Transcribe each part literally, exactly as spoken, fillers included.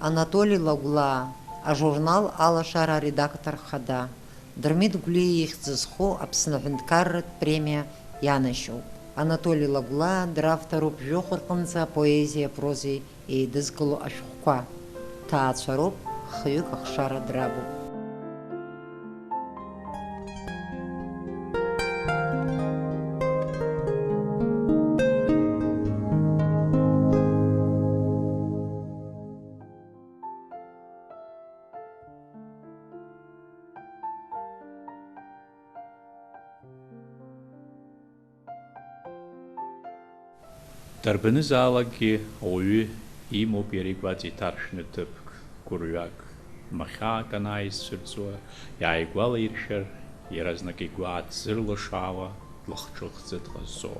Анатоли Лагәлаа, ажурнал Алашара аредактор хада, Дырмит Гәлиа ихьӡ зху Аԥсны аҳәынҭқарратә премиа ианашьоуп. Анатоли Лагәлаа дравторуп жәохә рҟынӡа апоезиеи апрозеи еидызкыло ашәҟәқәа. Ҭаацәароуп, хҩык ахшара драбуп. Дарбанызаалакгьы ауаҩы имоуп иара игәаҵа иҭаршәны ҭыԥк, гәырҩак, махьаак анааизцәырҵуа, иааигәалаиршәар, иаразнак игәы ааҭзырлашаауа, длахҿыхӡа дҟазҵо.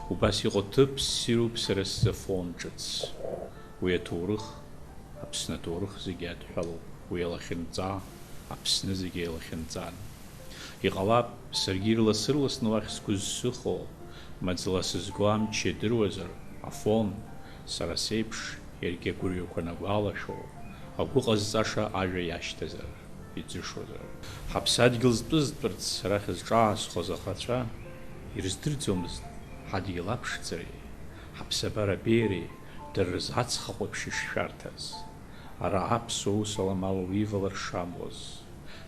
Убас иҟоу ҭыԥ ссируп сара сзы афон ҿыц. Уи аҭоурых, Аԥсны аҭоурых зегьы адҳәалоуп, уи алахьынҵа, Аԥсны зегьы еилахьынҵан. Иҟалап, саргьы ирлас-ырласны уахь сгәы зсыхо, маӡала сызго амч иадыруазар, афон, сара сеиԥш, иаргьы агәырҩақәа анагәалашәо, агәы ҟазҵаша ажәа иашьҭазар, иӡышозар. Ҳаԥсадгьыл зтәызтәырц арахь зҿаазхоз аӷацәа ирыздырӡомызт ҳадгьыл аԥшӡареи, ҳаԥсабара абеиареи, дара рзы ацха ҟәеиԥш ишшәарҭаз. Ара аԥсуа ус аламала уивалар шамуаз,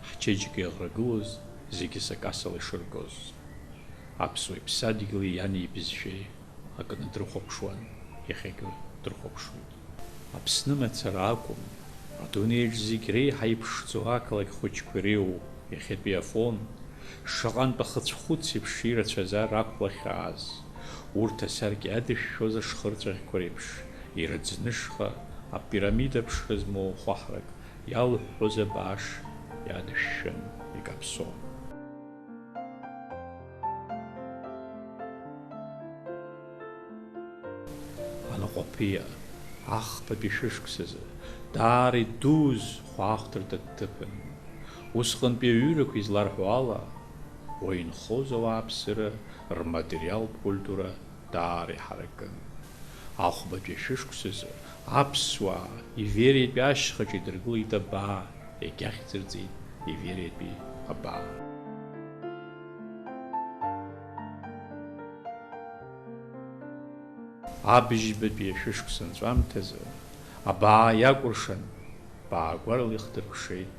ҳчеиџьыка иаӷрагылоз зегьы сакасала ишыргоз. Аԥсуа иԥсадгьыли иани ибызшәеи акны дрыхәаԥшуан, иахьагьы дрыхәаԥшуеит. Аԥсны мацара акәым, адунеиаҿ зегь реиҳа иԥшӡоу ақалақь хәыҷқәа иреиуоу иахьатәи Афон, шаҟантә ахыцәхәыц еиԥш ирацәазар ақәлахьааз, урҭ асаркьа иадышәшәоз ашхырҵәаӷьқәа реиԥш, ираӡнышха, апирамида ԥшра змоу хәаҳрак иалыҳәҳәоз абааш иадышәшәын, икаԥсон. Анаҟәаԥиа, ахԥатәи шәышықәсазы, даара идуз хәаахәҭырҭа дҭыԥын. Усҟантәи аҩырақәа изларҳәо ала, уа инхоз ауааԥсыра рматериалтә культура даара иҳаракын. Ахәбатәи ашәышықәсазы аԥсуаа Ивериатәи ашьхаҿы идыргылеит абаа, иагьахьӡырҵеит Ивериатәи абаа. Абыжьбатәи ашәышықәса анҵәамҭазы абаа иакәыршан, баагәарала ихдыркәшеит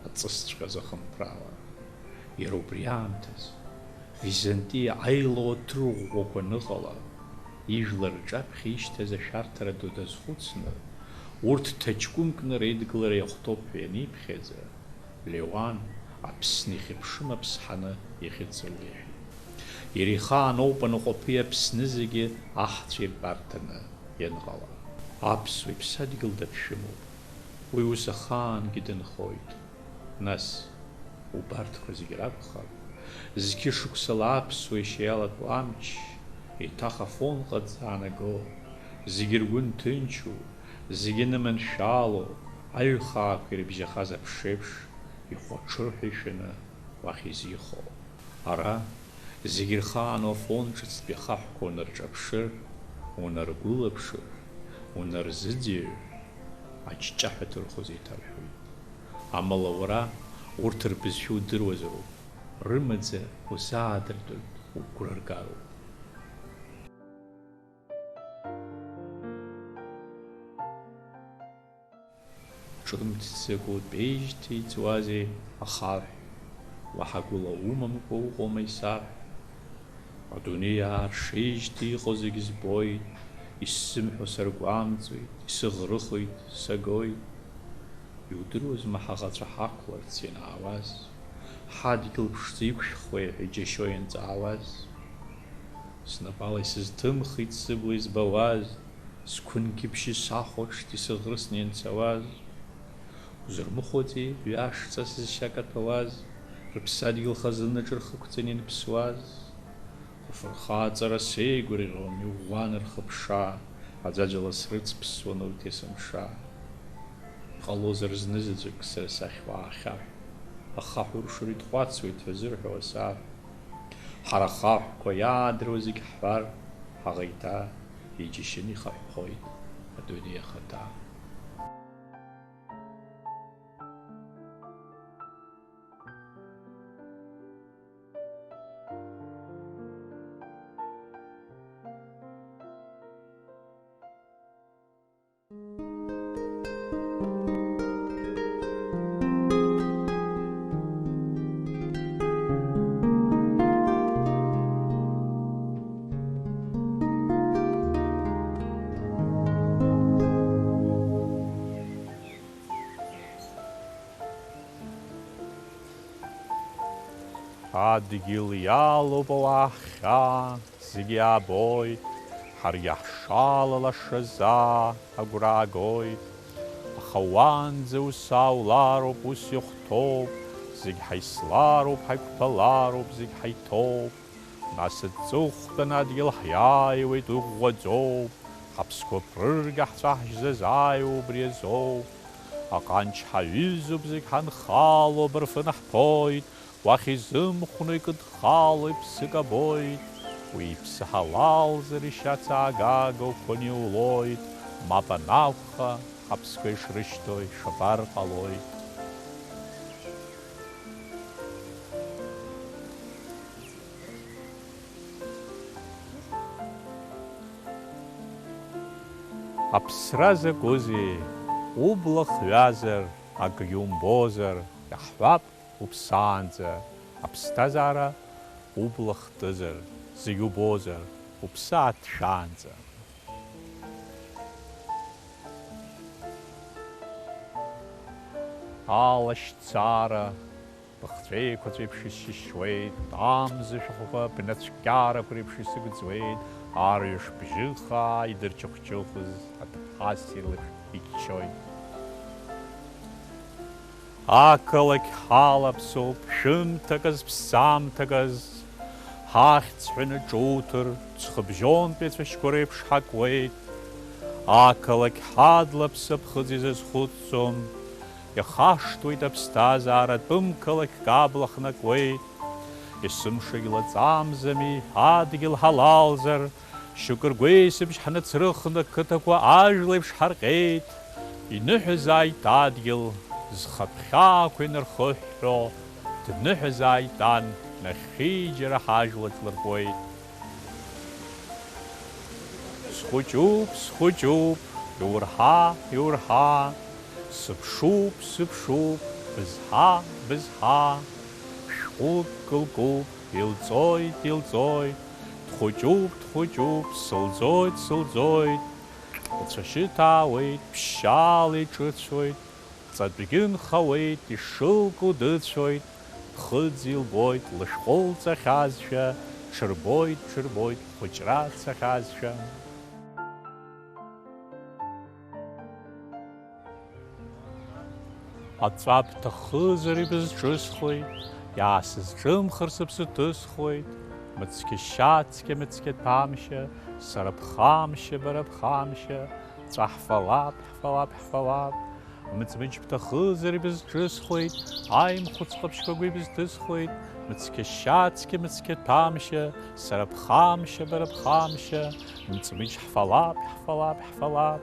аҵысҵәҟьа зыхынҳәрала. Иара убри аамҭаз, Византиа аилоу аҭырӷәӷәақәа аныҟала, ижәлар рҿаԥхьа ишьҭаз ашәарҭара ду дазхәыцны, урҭ ҭаҷкәымкны реидгылара иахәҭоуп ҳәа ианиԥхьаӡа, Леуан Аԥсны ихьыԥшым аԥсҳаны ихьыӡ леиҳәеит. Иара ихаан ауп анаҟәаԥиа Аԥсны зегьы аҳцәа иртәарҭаны ианҟала. Аԥсуа иԥсадгьыл даԥшәымоуп, уи ус ахаангьы дынхоит. Нас, убарҭқәа зегьы ракәхап, зқьышықәсала аԥсуа ишьа иалатәоу амч, еиҭах Афонҟа дзаанаго, зегьы ргәы нҭынчу, зегьы ныманшәало, аҩхаақәа ирыбжьахаз аԥшеиԥш, ихәаҽырҳәа ишәаны уахь изихо. Ара, зегьы рхаану Афон ҿыцтәи ахаҳәқәа унарҿаԥшыр, унаргәылаԥшыр, унарзыӡырҩыр, аҷҷаҳәа ҭырхыз еиҭарҳәоит. Амала уара урҭ рбызшәа удыруазароуп, рымаӡа узаадыртәартә угәра ргароуп. Ҿымҭӡакәа утәеижьҭеи иҵуазеи ахаҳә, уаҳа гәыла умамкәа уҟоума исаҳә? Адунеи ааршеижьҭеи иҟоу зегь збоит, исзымҳәо саргәамҵуеит, исыӷрыхоит, сагоит. Иудыруазма ҳаӷацәа ҳақәларц ианаауаз, ҳадгьыл ԥшӡа иқәшәхуеи ҳәа иџьашьо ианҵаауаз? Снапала исызҭымхит сыбла избауаз, сқәынгьы бжьы сахәаҽт исыӷрысны ианцауаз. Узырмыхәози ҩашҵас зшьа каҭәауаз, рыԥсадгьыл хазынаҿы рхықәҵаны ианԥсуаз? Хәыфырхаҵара сеигәырӷьон, иӷәӷәан рхыԥша, аӡәаӡәала срыцԥсуан урҭ есымша. Иҟалозар знызаҵәык сара сахь уаахьаҳә, ахаҳә уршура итҟәацуеит ҳәа зырҳәо асаҳә. Ҳара ахаҳәқәа иаадыруа зегь ҳҳәар, ҳаӷа иҭа, иџьашьаны ихаҳәхоит адунеи ахаҭа. Адгьыл иалоуп ауаа ҳхьаа, зегьы иаабоит, ҳаргьы ҳшалалаша заа агәра аагоит. Аха уаанӡа ус ааулароуп, ус ихәҭоуп, зегь ҳаислароуп, ҳаиқәԥалароуп, зегь ҳаиҭоуп. Нас аҵыхәтәан адгьыл ҳиааиуеит, уи ӷәӷәаӡоуп, ҳаԥсқәа ԥрырга ҳҵәаҳжьзазааиуа убри азоуп. Аҟанч ҳаҩызоуп, зегь ҳанхало абырфын ҳԥоит, уахь изымхәны икыдхало иԥсык абоит. Уи иԥсы ҳалалзар, ишьац аагага уқәаны иулоит, мап анакәха, ҳаԥсқәа ишрышьҭоу ишабар ҟалоит. Аԥсра закәызеи, убла хҩазар, акгьы умбозар, иаҳҳәап, уԥсаанӡа, аԥсҭазаара убла хтызар, зегь убозар, уԥсы ааҭшәаанӡа. Алашьцара, быхҵәеиқәаҵәеиԥш исшьышьуеит, амза шәахәақәа бнацәкьарақәа реиԥш исыгӡуеит, арҩаш бжьы хаа идырчыхәчыхәыз аҭыԥҳа ссир леиԥш иччоит. Ақалақь ҳалаԥсоуп, шәымҭаказ, ԥсамҭаказ, ҳахьӡ ҳәаны ҿуҭыр, ҵхыбжьонтәи ацәашьқәа реиԥш ҳакуеит. Ақалақь ҳадлаԥса ԥхыӡ изазхәыцӡом, ихашҭуеит аԥсҭазаара, тәым қалақьк абла хнакуеит. Есымшагь лаҵамзами, адгьыл ҳалалзар, шьоукы ргәеисыбжь ҳнацрыхны, қыҭақәа ажәлеиԥш ҳарҟьеит. Иныҳәазааит адгьыл, зхатә хьаақәа инархыҳәҳәо, дныҳәазааит ан, нахьхьи џьара ҳажәлаҿ лыркуеит. Схәыҷуп, схәыҷуп, иурҳа, иурҳа, сыԥшуп, сыԥшуп, бызҳа, бызҳа, шәҟәык кылкуп, илҵоит, илҵоит, дхәыҷуп, дхәыҷуп, сылӡоит, сылӡоит, лцәашьы ҭаауеит, ԥшьшьала иҿыцәоит, ҵатәгьы нхауеит, ишылку дыцәоит, ԥхыӡ илбоит, лышәҟәы лҵахьазшәа, ҽырбоит, ҽырбоит, хәыҷра цахьазшәа. Аҵәа бҭахызар ибызҿысхуеит, иаасызҿымхыр сыԥсы ҭысхуеит, мыцқьа шьацқьа, мыцқьа ҭәамшьа, сара бхамшьа, бара бхамшьа, ҵәа ҳфалап, ҳфалап, ҳфалап. Мыҵмыџь бҭахызар ибызҿысхуеит, аимхәыц ҟаԥшьқәа агәы ибызҭысхуеит, мыцқьа шьацқьа, мыцқьа ҭәамшьа, сара бхамшьа, бара бхамшьа, мыҵмыџь ҳфалап, ҳфалап, ҳфалап.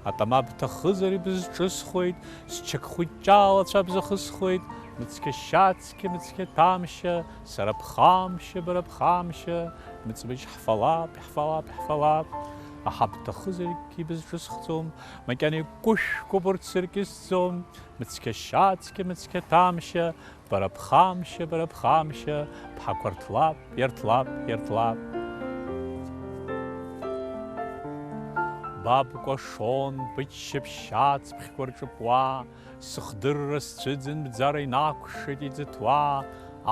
Атама бҭахызар ибызҿысхуеит, счақхәыҷҷа алацәа бзахысхуеит, мыцқьа шьацқьа, мыцқьа ҭәамшьа, сара бхамшьа, бара бхамшьа, мыҵмыџь ҳфалап, ҳфалап, ҳфалап. Аҳа бҭахызаргь ибызҿысхӡом, макьана икәышәқәоуп урҭ сыркьысӡом, мыцқьа шьацқьа, мыцқьа ҭәамшьа, бара бхамшьа, бара бхамшьа, бҳақәа рҭлап, иарҭлап, иарҭлап. Ба бкәашон, быччаԥшь ацԥхьқәа рҿыпуа, сыхдырра сцәыӡын, бӡара инақәшеит иӡыҭуа,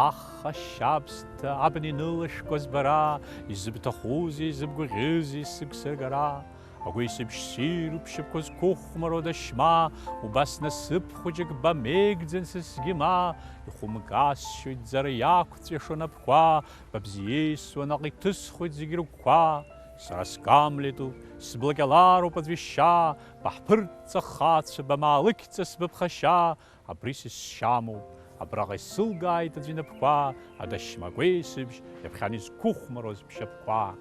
аха шьабсҭа абна инылашәкуаз бара, изыбҭахузеи, изыбгәаӷьызеи сыгсыргара? Агәеисыбжь ссиру бшьапқәа зқәыхәмаруа дашьма, убас насыԥ хәыҷык бамеигӡан са сгьы ма, ихәымгасшьоит ӡара иақәҵәиашо напқәа, ба бзиеисуа наҟ иҭысхуеит зегь рыгәқәа. Сара сгамлетуп, сблакьалароуп аӡә ишьа, баҳԥырҵ ахацәа, бамаалықьҵас быԥхашьа, абри сысшьамоуп, абраҟа исылгааит аӡә инапқәа, адашьма агәеисыбжь иаԥхьан изқәыхәмаруаз бшьапқәа.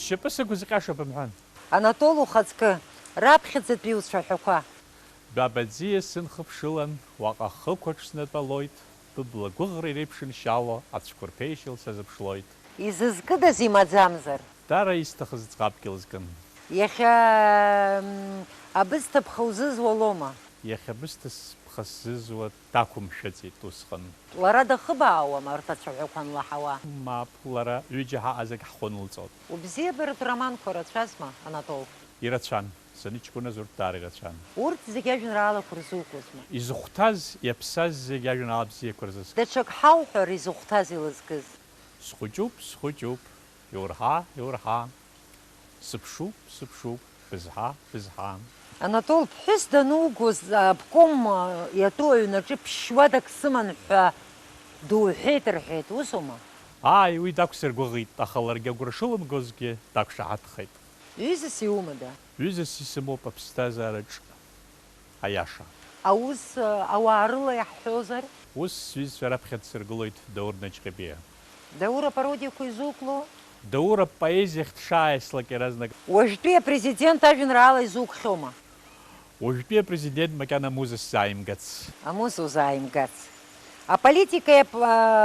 Сшьапы сықәызҟьаша бымҳәан. Анатол ухаҵкы, раԥхьаӡатәи уцәаҳәақәа. Бабаӡиа сынхыԥшылан, уаҟа хықәаҿ снатәалоит, быбла гәыӷра иреиԥшыншьало ацәқәырԥеишьал сазыԥшлоит. Изызкыдаз имаӡамзар? Дара исҭахыз ӡӷабк илызкын. Иахьа, м, абысҭа ԥха узызуа лоума? Иахьа абысҭа ԥха сзызуа дақәымшәаӡеит усҟан. Лара дахыбаауама арҭ ацәаҳәақәа анлаҳауа? Мап, лара ҩыџьа ҳаҟазаргь ҳхәы нылҵон. Убзиабаратә романқәа рацәазма, Анатол? Ирацәан. Саныҷкәыназ урҭ даара ирацәан. Урҭ зегь ажәеинраалақәа рзукәызма? Изыхәҭаз, иаԥсаз зегь ажәеинраала бзиақәа рзыскыз. Даҽак ҳауҳәар, изыхәҭаз илызкыз? Схәыҷуп, схәыҷуп, иурҳа, иурҳа. Сыԥшуп, сыԥшуп, бызҳа, бызҳа. Анатол, ԥҳәыс данугоз, обком иатәу аҩнаҿы ԥшьуадак сыман ҳәа дуҳәеит рҳәеит, усоума? Ааи, уи дақәсыргәыӷит, аха ларгьы агәра шылымгозгьы дақәшаҳаҭхеит. Ҩызас иумада? Ҩызас исымоуп аԥсҭазаараҿ аиаша. Аус, ауаа рыла иаҳҳәозар? Ус сҩызцәа раԥхьа дсыргылоит Даур Наҷҟьебиа. Даур апародиақәа изукыло? Даур апоезиахь дшааиаслак иаразнак. Уажәтәи апрезидент ажәеинраала изукхьоума? Уажәтәи апрезидент макьана амуза сзааимгац. Амуза узааимгац. Аполитикеи ап-,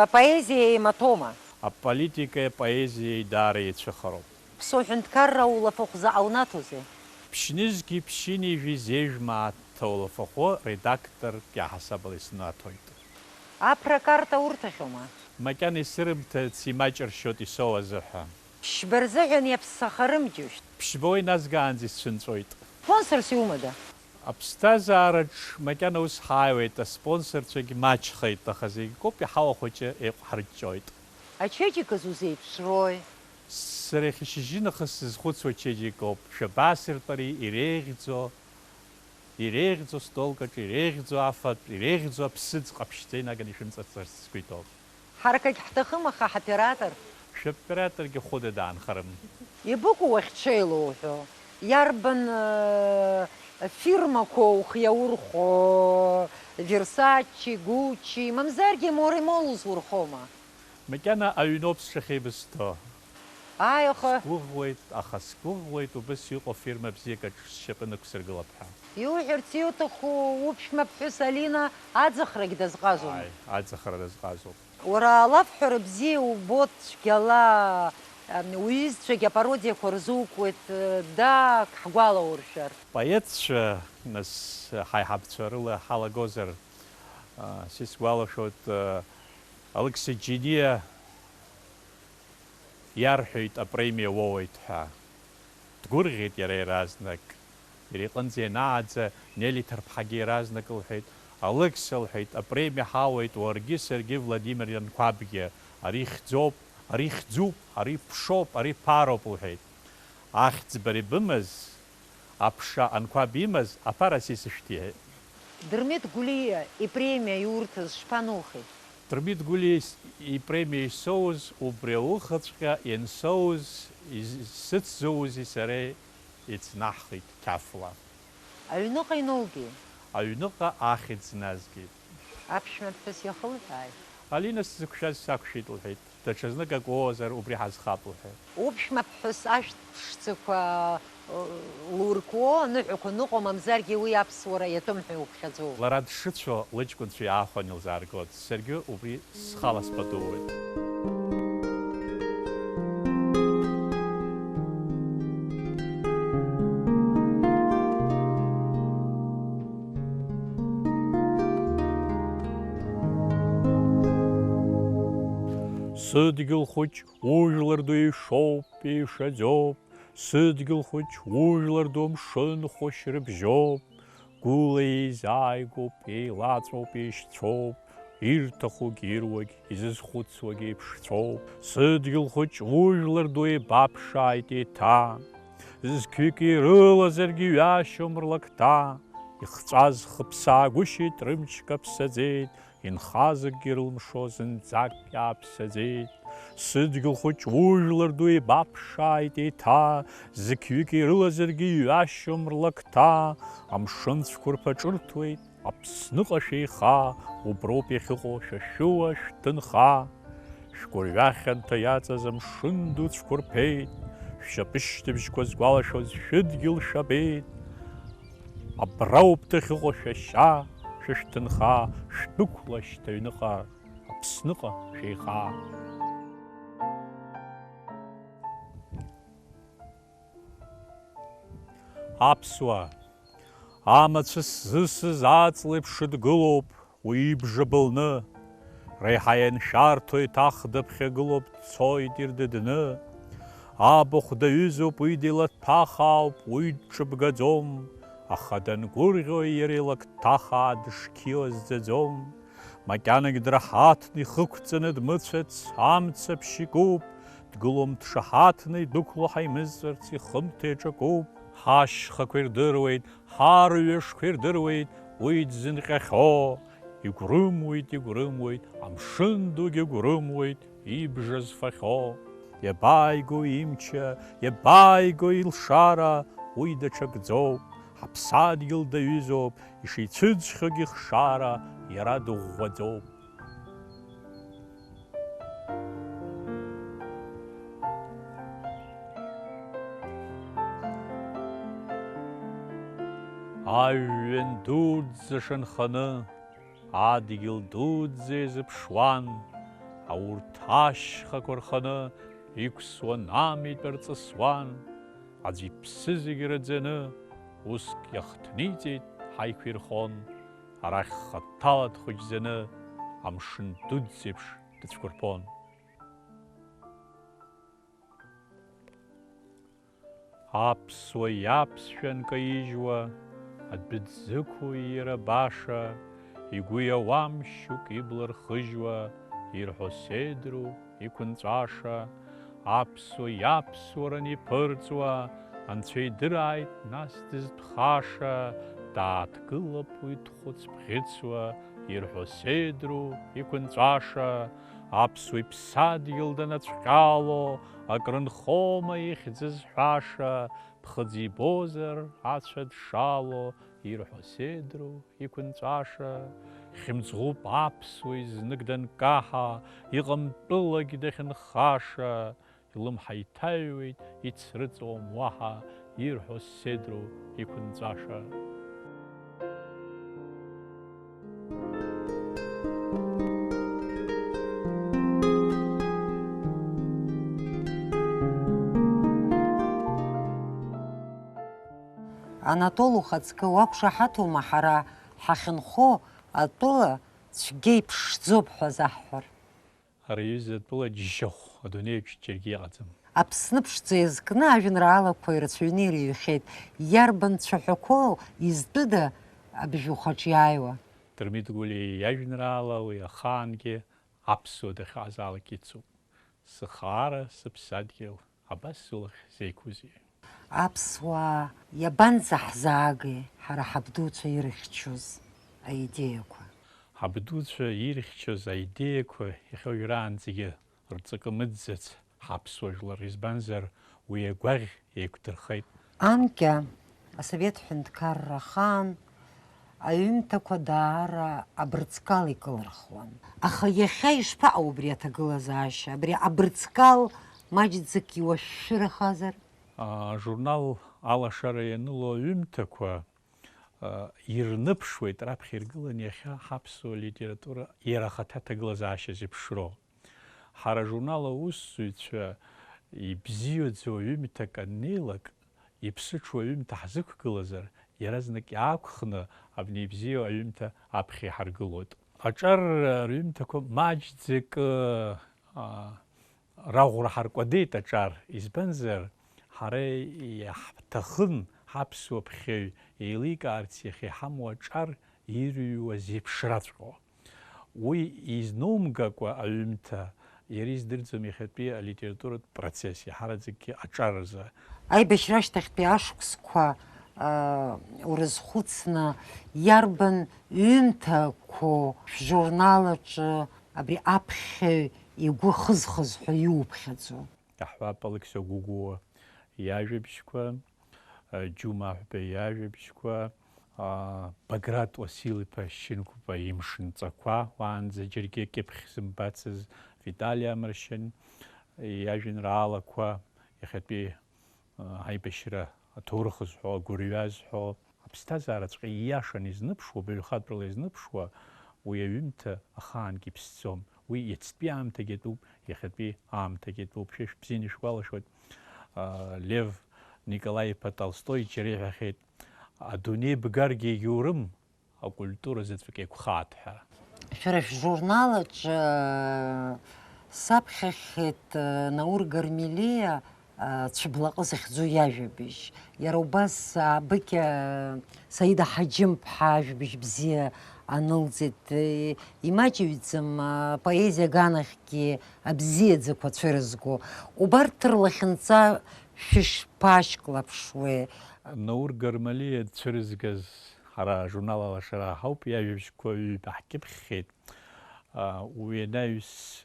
апоезиеи еимаҭәоума? Аполитикеи апоезиеи даара еицәыхароуп. Ԥсуа ҳәынҭқарра аулафахә заҟа унаҭозеи? Ԥшьнызқьи ԥшьынҩажәи зежә мааҭ аулафахәы редакторк иаҳасабала иснаҭоит. Аԥра акарта урҭахьоума? Макьана исырымҭац, имаҷыршьоит исоуа азыҳәа. Ԥшьба рзыҳәан иаԥсахарым џьушьҭ. Ԥшьба уа иназгаанӡа исцәынҵәоит. Спонсорс иумада? Аԥсҭазаараҿ макьана ус ҳааиуеит, аспонсорцәагь маҷхеит, аха зегь акоуп, иҳауа хәыҷы еиҟәҳарҷҷоит. Ачеиџьыказ узеиԥшрои? Сара иахьа шьыжьынахыс сызхәыцуа ачеиџьыкоуп, шәабасыртәари иреиӷьӡоу, иреиӷьӡоу столк аҿы иреиӷьӡоу афатә, иреиӷьӡоу аԥсыӡ ҟаԥшьӡа инаганы ишәымҵасырц сгәы иҭоуп. Ҳаракгьы ҳҭахым, аха ҳоператор? Шәоператоргьы хәыда даанхарым. Ибыкәу уахьҽеилоуҳәо? Иарбан, э, фирмақәоу ухы иаурхәо, Версачи, Гуччи, мамзаргьы Моремол узурхома? Макьана аҩноуп сшахьеибысҭо. Ааи, аха. Сгәыӷуеит, аха сгәыӷуеит убыс иҟоу фирма бзиак аҿы сшьапы нықәсыргылап ҳәа. Иуҳәарц иуҭаху уԥшәма ԥҳәыс Алина аӡахрагь дазҟазоума? Ааи, аӡахра дазҟазоуп. Уара алафҳәара бзиа убоит цәгьала, ам, уҩызцәагь апародиақәа рзукуеит, э, даак ҳгәалауршәар. Поетцәа, нас, ҳаиҳабцәа рыла ҳалагозар, а, са исгәалашәоит, а, Алықьса Џьениа иарҳәеит апремиа уоуеит ҳәа. Дгәырӷьеит иара иаразнак. Иара иҟынӡа ианааӡа, Нели Ҭарԥҳагьы иаразнак лҳәеит, Алықьса, лҳәеит, апремиа ҳауеит уаргьы саргьы Владимир Анқәабгьы, ари хьӡоуп, ари хьӡуп, ари ԥшоуп, ари ԥароуп, лҳәеит. Ахьӡ бара ибымаз, аԥша Анқәаб имаз, аԥара сисышәҭ, иҳәеит. Дырмит Гәлиа ипремиа иурҭаз шԥанухеи? Дырмит Гәлиа ис-, ипремиа исоуз убри аухаҵәҟьа иансоуз, из-, сыцзоузи сареи еицнаҳхит қьафла. Аҩныҟа иноугеи? Аҩныҟа ахьӡ назгеит. Аԥшәма ԥҳәыс иахылҳәааит. Алина сзықәшәаз сақәшәеит, лҳәеит. Даҽазнык акы уоуазар, убри ҳазхап, лҳәеит. Уԥшәма ԥҳәыс ашәҭ ԥшӡақәа, э, луркуо, аныҳәақәа ныҟәо, мамзаргьы уи аԥсуара иатәым ҳәа иуԥхьаӡоу? Лара дшыцәо лыҷкәынцәа иаахәаны илзааргоит. Саргьы убри схала спатууеит. Сыдгьыл хәыҷ ужәлар ду ишоуп, ишаӡоуп, Сыдгьыл хәыҷ, ужәлар ду амшын хәышь рыбжьоуп, гәыла еизааигәоуп, еилаҵәоуп, еишьцәоуп, ирҭахугь ируагь, изызхәыцуагь еиԥшцәоуп. Сыдгьыл хәыҷ, ужәлар ду еибаԥшааит еиҭа, зқьҩык ирылазаргьы ҩашьом рлакҭа, ихҵәаз хыԥсаагәышьеит, рымчқәа ԥсаӡеит, инхаз акгьы рылымшо зынӡак иааԥсаӡеит. Сыдгьыл хәыҷ, ужәлар ду еибаԥшааит еиҭа, зқьҩык ирылазаргьы иҩашьом рлакҭа, амшын цәқәырԥа ҿырҭуеит, Аԥсныҟа шәеиха, уброуп иахьыҟоу шәа шәыуа шәҭынха. Шәгәырҩа хьанҭа иаҵаз амшын ду цәқәырԥеит, шәшьапышьҭыбжьқәа згәалашәоз шәыдгьыл шәабеит. Абра ауп дахьыҟоу шәашьа, шәышәҭынха, шәдәықәлашьҭ аҩныҟа, Аԥсныҟа шәеиха. Аԥсуаа, амацәыс зысыз аҵлеиԥш дгылоуп уи ибжа былны, реиҳа ианшәарҭоу еиҭах дыԥхьагылоуп, дцоит ирдыдны. Абахә даҩызоуп, уи деилаҭәахаауп, уи дҿыбгаӡом, аха дангәырӷьо иара илакҭа хаа дышқьио зӡаӡом. Макьанагь драҳаҭны ихықәҵаны дмыцәац, амцаԥшь икуп, дгылом дшаҳаҭны идәықәло ҳаимызҵәарц ихымҭа иаҿакуп. Ҳашьхақәа ирдыруеит, ҳарҩашқәа ирдыруеит уи дзынҟьахьоу, игәрымуеит, игәрымуеит, амшын дугьы гәрымуеит ибжа зфахьоу. Иабааигои имчра, иабааигои илшара, уи даҽакӡоуп, ҳаԥсадгьыл даҩызоуп, ишицәыӡхьоугьы хшара, иара дыӷәӷәаӡоуп. Ажәҩан дуӡӡа шанханы, адгьыл дуӡӡа иазыԥшуан, аурҭ ашьхақәа рханы иқәсуан, амитә арҵысуан, аӡә иԥсы зегь раӡаны, уск иахҭниҵеит, ҳаиқәирхон, арахь хаҭала дхәыҷӡаны, амшын дуӡӡеиԥш дыцәқәырԥон. Аԥсуа иаԥсшәа нкаижьуа, адәы дзықәу иара баша, игәы иауам шьоук ибла рхыжьуа, ирҳәо седроу иқәынҵәаша, аԥсуа иаԥсуара аниԥырҵуа, анцәа идырааит нас дызтәхаша, дааҭгылап уи дхәыцбӷьыцуа, ирҳәо седроу иқәынҵәаша, аԥсуа иԥсадгьыл данацәҟьало, акрынхома ихьӡ зҳәаша, ԥхыӡ ибозар, ацәа дшало, ирҳәо седроу иқәынҵәаша, хьымӡӷуп аԥсуа изнык данкаҳа, иҟам тәылак дахьынхаша, илымҳа иҭаҩуеит, ицрыҵуам уаҳа, ирҳәо седроу иқәынҵәаша. Анатол, ухаҵкы, уақәшаҳаҭума ҳара ҳахьынхо атәыла цәгьа иԥшӡоуп ҳәа заҳҳәар? Ара иҩыза атәыла џьшьахә адунеиаҿ џьаргьы иҟаӡам. Аԥсны ԥшӡа иазкны ажәеинраалақәа ирацәаҩны ирыҩхьеит. Иарбан цәаҳәақәоу, изтәыда абжьухаҿ иааиуа? Дырмит Гәлиа иажәеинраала уи ахаангьы аԥсуа дахьыҟазаалак ицуп. Сыхаара, сыԥсадгьыл, абас сылахь зеиқәузеи? Аԥсуаа иабанӡаҳзаагеи ҳара ҳабдуцәа ирыхьчоз аидеиақәа? Ҳабдуцәа ирыхьчоз аидеиақәа иахьа уажәраанӡагьы рҵакы мыӡӡац ҳаԥсуа жәлар, избанзар, уи агәаӷь еиқәдырхеит. Анкьа асовет ҳәынҭқарра ахаан аҩымҭақәа даара абырҵкал икылырхуан. Аха иахьа ишԥаҟоу убри аҭагылазаашьа? Абри абырҵкал маҷӡак иуашәшәырахазар? Ажурнал Алашара ианыло аҩымҭақәа, а, ирныԥшуеит раԥхьа иргылан иахьа ҳаԥсуа литература иара ахаҭа аҭагылазаашьа зеиԥшроу. Ҳара ажурнал аусзуҩцәа ибзиаӡоу аҩымҭак аннеилак, иԥсыҽу аҩымҭа ҳзықәгылазар, иаразнак иаақәхны абни ибзиоу аҩымҭа аԥхьа иҳаргылоит. Аҿар рҩымҭақәа маҷӡак, а, раӷәра ҳаркәадеит аҿар, избанзар, Ҳара иаҳҭахын ҳаԥсуа ԥхьаҩ еиликаарц иахьа иҳамоу аҿар ирыҩуа зеиԥшраҵәҟьоу. Уи изнумгакәа аҩымҭа иара издырӡом иахьатәи алитературатә процесс, иаҳараӡакгьы аҿар рзы. Аибашьра ашьҭахьтәи ашықәсқәа, аа, урызхәыцны, иарбан ҩымҭақәоу шәжурнал аҿы абри аԥхьаҩ игәы хызхыз ҳәа иуԥхьаӡо? Иаҳҳәап, Алықьса Гәыгәуа иажәабжьқәа, Џьума Аҳәба иажәабжьқәа, Баграт Уасил-иԥа Шьынқәба имшынҵақәа, уаанӡа џьаргьы акьыԥхь зымбацыз Витали Амаршьан иажәеинраалақәа, иахьатәи аибашьра аҭоурых зҳәо, агәырҩа зҳәо, аԥсҭазаараҵәҟьа ииашаны изныԥшуа, баҩхатәрала изныԥшуа, уи аҩымҭа ахаангьы иԥсӡом. Уи иацтәи аамҭагьы атәуп, иахьатәи аамҭагьы атәуп. Шәа шәбзианы ишәгәалашәоит, Лев Николаи-иԥа Толстои џьара иҳәахьеит, адунеи бгаргьы егьаурым, акультура заҵәык еиқәхааит ҳәа. Шәара шәжурнал аҿы саԥхьахьеит Наур Гармелиа Цәыблаҟы захьӡу иажәабжь. Иара убас Абыкьа Саида Ҳаџьымԥҳа ажәабжь бзиа анылҵеит. Имаҷыҩӡам апоезиа аганахьгьы абзиаӡақәа цәырызго. Убарҭ рлахьынҵа шәышԥашьклаԥшуеи? Наур Гармалиа дцәырызгаз ҳара ажурнал Алашара ҳауп, иажәабжьқәа ҩба ҳкьыԥхьхеит. Уи анаҩс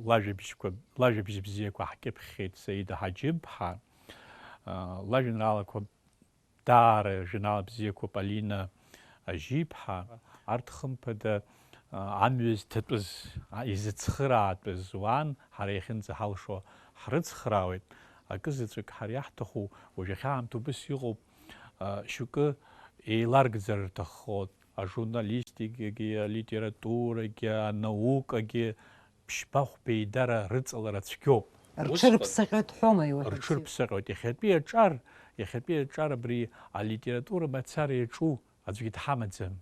лажәабжьқәа, лажәабжь бзиақәа ҳкьыԥхьхеит Саида Ҳаџьымԥҳа. Лажәеинраалақәа даара жәеинраала бзиақәоуп Алина Ажьиԥҳа. Арҭ хымԥада, а, амҩа зҭатәыз, а, изыцхыраатәыз уан, ҳара иахьынӡаҳалшо ҳрыцхраауеит. Акы заҵәык ҳара иаҳҭаху, уажә иахьа аамҭа убыс иҟоуп, а, шьоукы еиларгӡар рҭаххоит, ажурналистикагьы, алитературагьы, анаукагьы, ԥшьба-хәба еидара рыҵалара цәгьоуп. Рҽырԥсаҟьоит ҳәома, иуҳәарц? Рҽырԥсаҟьоит. Иахьатәи аҿар, иахьатәи аҿар абри алитература мацара иаҿу аӡәгьы дҳамаӡам.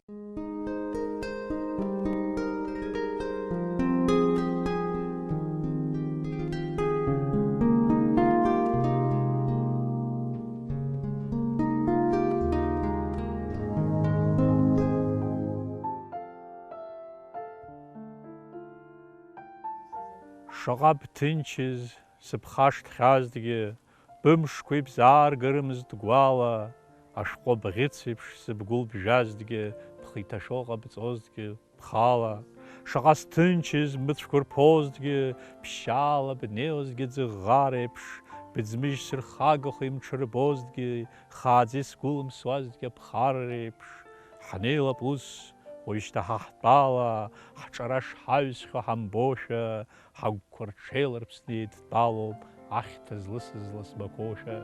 Шаҟа бҭынчыз, сыԥхашҭхьазҭгьы, бымшқәа ибзааргарымызт гәала, ашәҟәы бӷьыц еиԥш сыбгәылбжьазҭгьы, бхы иҭашәо ҟабҵозҭгьы бхала. Шаҟа сҭынчыз, мыцәқәа рԥозҭгьы, ԥшьаала бнеозҭгьы ӡыӷара еиԥш, быӡмыжь сырхагахо имҽырбозҭгьы, хааӡа исгәылымсуазҭгьы аԥхарра еиԥш. Ҳнеилап ус, уажәшьҭа ҳа ҳтәала, ҳҿара шҳаҩсхьоу ҳамбошәа, ҳагәқәа рҽеиларԥсны еидтәалоуп ахьҭа злысыз ласбақәоушәа.